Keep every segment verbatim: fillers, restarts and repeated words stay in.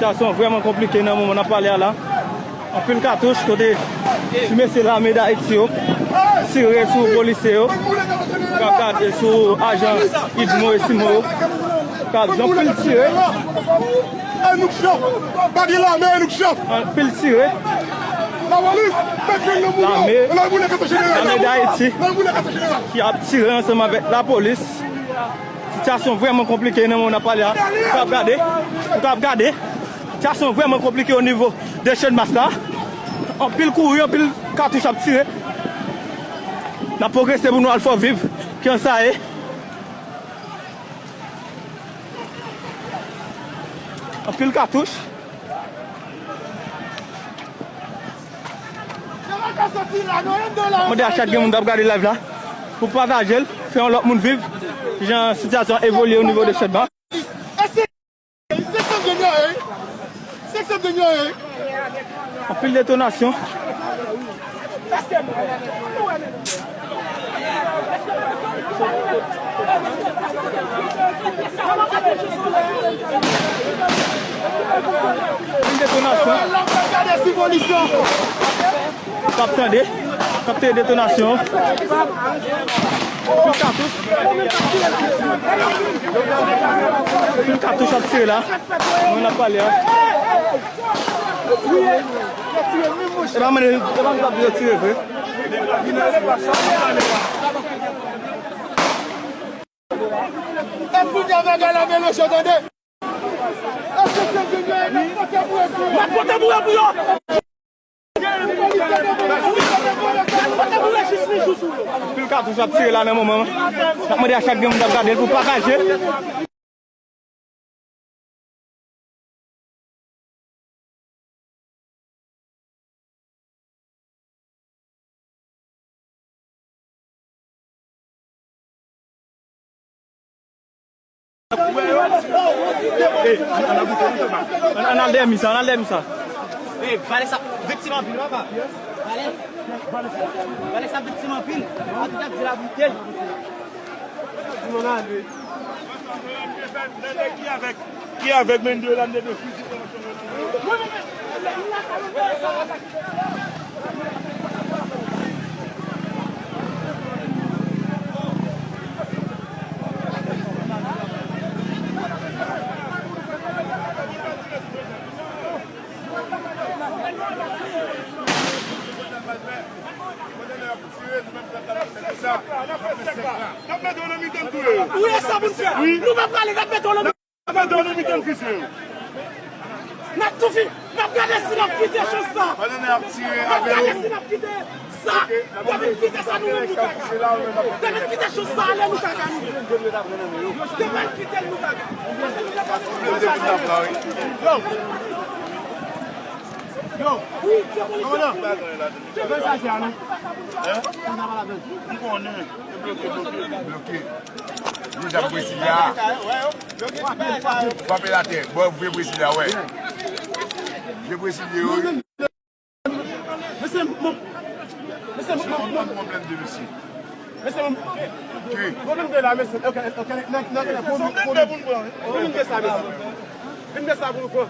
Sitiyasyon vrèman konplike nan moman n ap pale a la. Anpil katouch kote ti mesye Lame Dayiti yo tire sou polisye yo, k ap gade sou ajan Idmo e Simo yo, k ap anpil tire. Anpil tire. Lame, Lame Dayiti ki ap tire ansanm avèk lapolis. Sitiyasyon vrèman konplike nan moman n ap pale a. Ou kab gade, ou kab gade. Sitiyasyon vrèman konplike o nivo de Channmas la. Anpil kouri, anpil katouch ap tire. N ap pwogrese pou nou al Fòviv, ki an sa ye. Anpil katouch. Mande a chak gen moun k ap gade live la pou pataje l, fè yon lòt moun viv jan sitiyasyon an evolye o nivo de Channmas. Anpil detonasyon. Anpil detonasyon. W ap tande, w ap tande detonasyon. Anpil katouch. Anpil katouch ap tire la. Mwen ap pale a. E pa mwen, e pa mwen k ap tire vre. Epi nèg la Mélenchon tande. Eske se Junior e nan pote boure pou yo? N ap pote boure pou yo. N ap pote boure jis li jou sou yo. Anpil katouch ap tire la nan moman an. N ap mande a chak grenn moun k ap gade l pou pataje. Ey, ann, ann al dèyè mi sa, ann al dèyè mi sa. Ey, vale sa viktim anpil, papa. Vale, vale sa viktim anpil. An tou ka, di la bouke. Di nou la, de. Ki avèk, ki avèk men de la, de fizi. Ou wè sa pou n fè? Nou pa prale, n ap mete w nan mitan. N ap mete w nan mitan visye yo. N ap tou fi-, n ap gade si n ap kite chans sa. N ap gade si n ap kite sa. Depi n kite sa, nou menm nou ka gade. Depi n kite chans sa ale, nou ka gade. Depi n kite l, nou ka gade. Yo. Yo. Wi, se polisye. Kòmandan. Kòman sa se a nou? Hein? Kòmandan Maladon. M konnen. Bloke, bloke. Bloke. Li jan Brezilya. Frape l atè. Bò vre Brezilya, wè. Vye Brezilya, wi. Mesye, bon. Mesye, bon, bon, bon. Pwoblèm de mesye. Mesye, bon. Ki? Pwoblèm de la, mesye. Ok, ok, nan, nan, nan, pwoblèm, pwoblèm. Vin de sa, mesye. Vin de sa pou nou pran.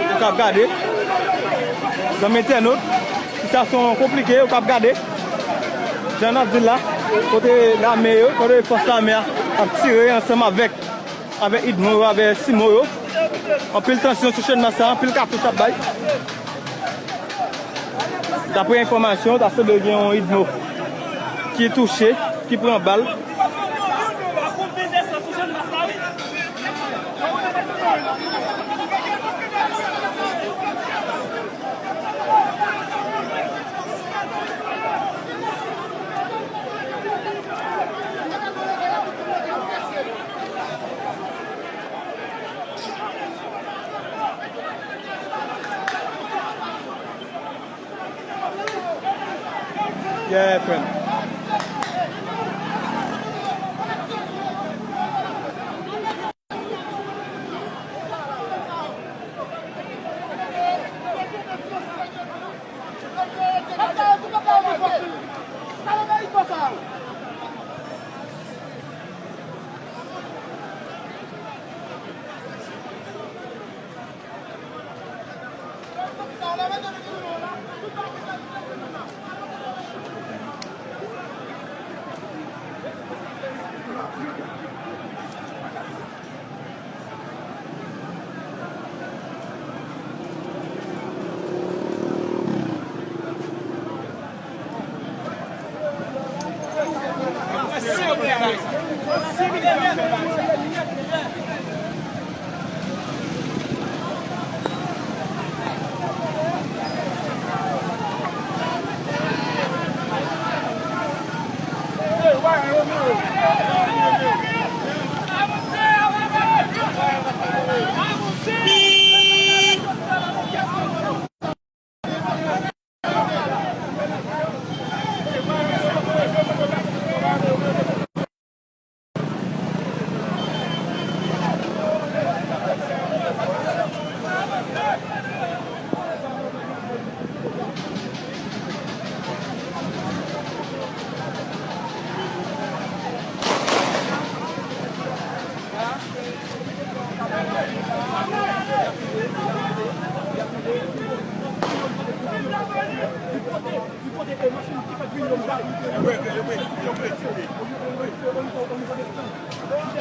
Ou ka ap gade, zanmi entènot, sitiyasyon konplike, ou ka ap gade. Jan n ap di l la, kote lame yo, kote fòs lame a ap tire ansanm avèk, avèk idmo yo, avèk simo yo. Anpil tansyon sou Channmas la, anpil katouch ap bay. Daprè enfòmasyon, ta sanble gen yon idmo ki touche, ki pran bal. Yeah, frè m.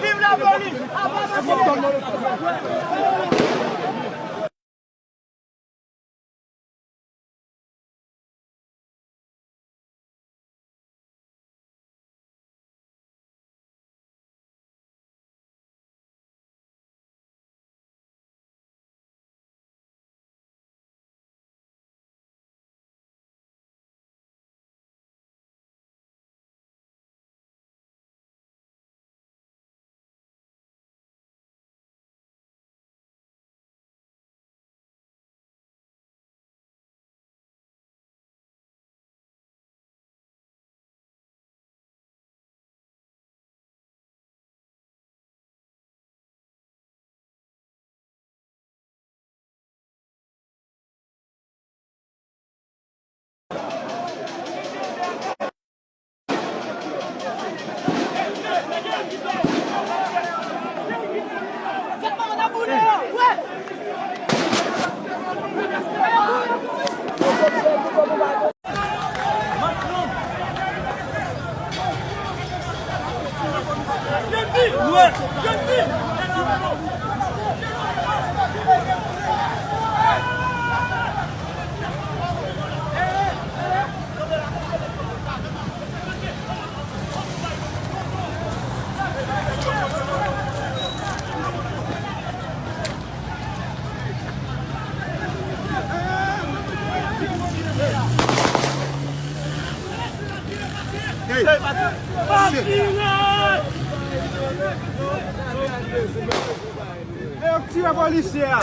Viv lapolis! Yo tire polisye a.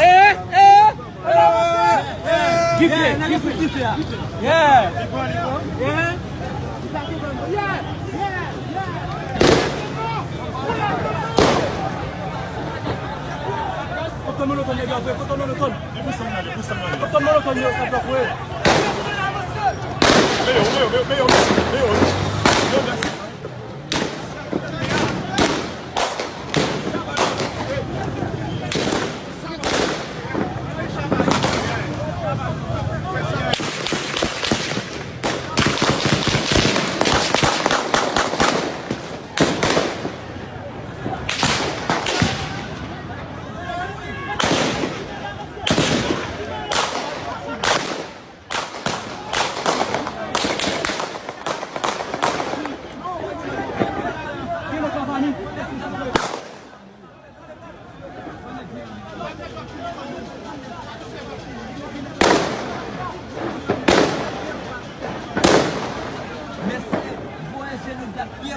Gifle, gifle, gifle a. Yeah. Yeah. Kote molotòv nèg yo ap voye? Kote molotòv? Kote molotòv yo ap voye?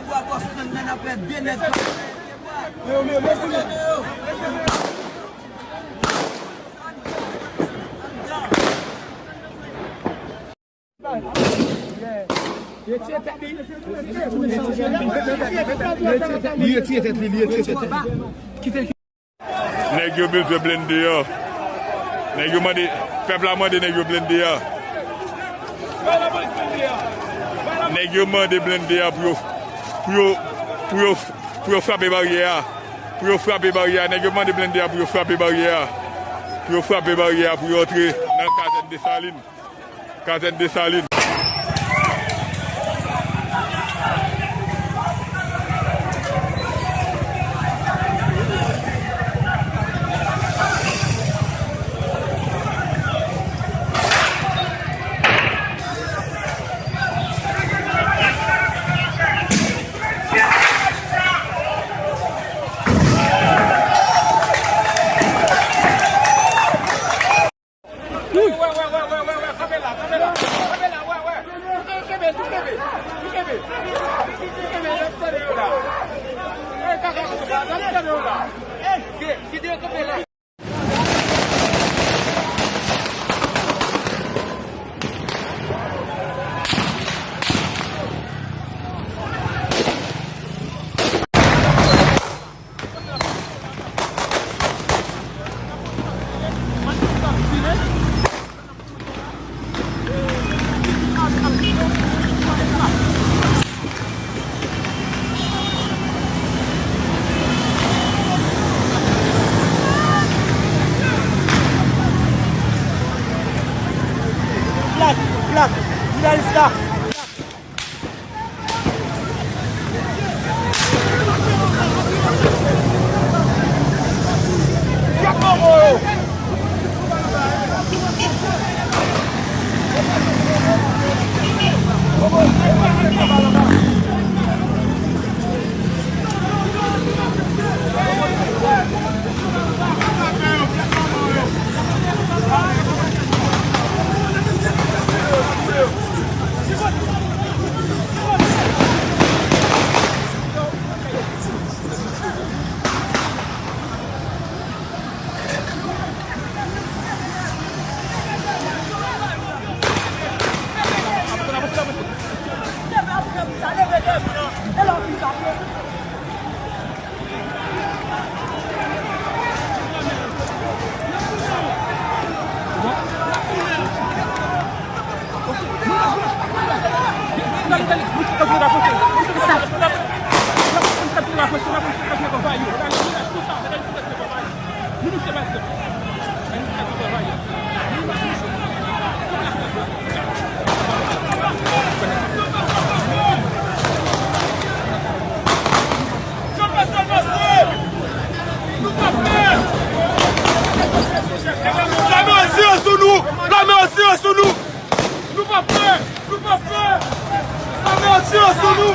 Bwa Boston nan, n ap wè de nèg. Li retire tèt li, li retire tèt li. Nèg yo bezwen blende a. Nèg yo mande, pèp la mande nèg yo blende a. Nèg yo mande blende a pou yo, pou yo, pou yo, pou yo frape baryè a. Pou yo frape baryè a. Nèg yo mande blende a pou yo frape baryè a. Pou yo frape baryè a, pou yo antre nan kazèn Desalin. Kazèn Desalin. Plak, plak, jounalis la. Lame an tire sou nou! Lame an tire sou nou! Nou pa pè! Nou pa pè! Lame an tire sou nou!